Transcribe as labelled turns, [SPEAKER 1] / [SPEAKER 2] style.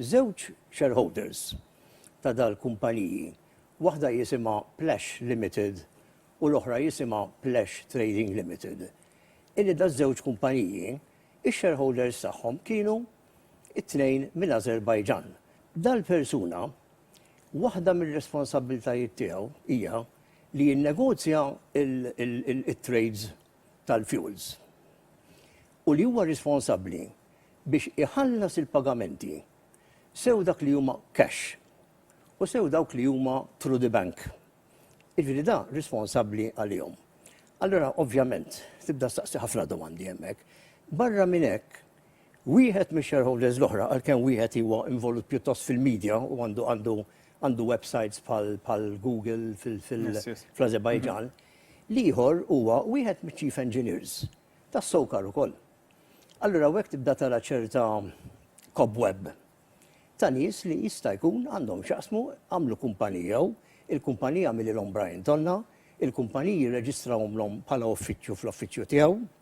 [SPEAKER 1] Żewġ shareholders ta' dal-kumpaniji, waħda jisimha Plash Limited u l-oħra jisimha Plash Trading Limited. Illi da żewġ kumpaniji, ix-shareholders tagħhom kienu it-tnejn minn Azerbajġan. Dal-persuna, waħda mir-responsabbiltajiet tiegħu hija li jinnegozja il-trades tal-fuels u li huwa responsabbli biex iħallas il-pagamenti, sew dak li huma cash u sew dawk li huma through the bank. Jiġifieri da responsabbli għalihom. Allora, ovvjament, tibda staqsi ħafna domandi hemmhekk. Barra minn hekk, wieħed mix-shareholders l-oħra, għalkemm wieħed huwa involut pjuttost fil-media u għandu websites bħal Google fl-Azerbajġan, l-ieħor huwa wieħed miċ-chief engineers tas-SOCAR ukoll. Allura hekk tibda tara ċerta cobweb ta' nies li jista' jkun għandhom x'jaqsmu, għamlu kumpanija, il-kumpanija għamililhom Brian Tonna, il-kumpaniji reġistrawhomlhom bħala uffiċċju fl-uffiċċju tiegħu.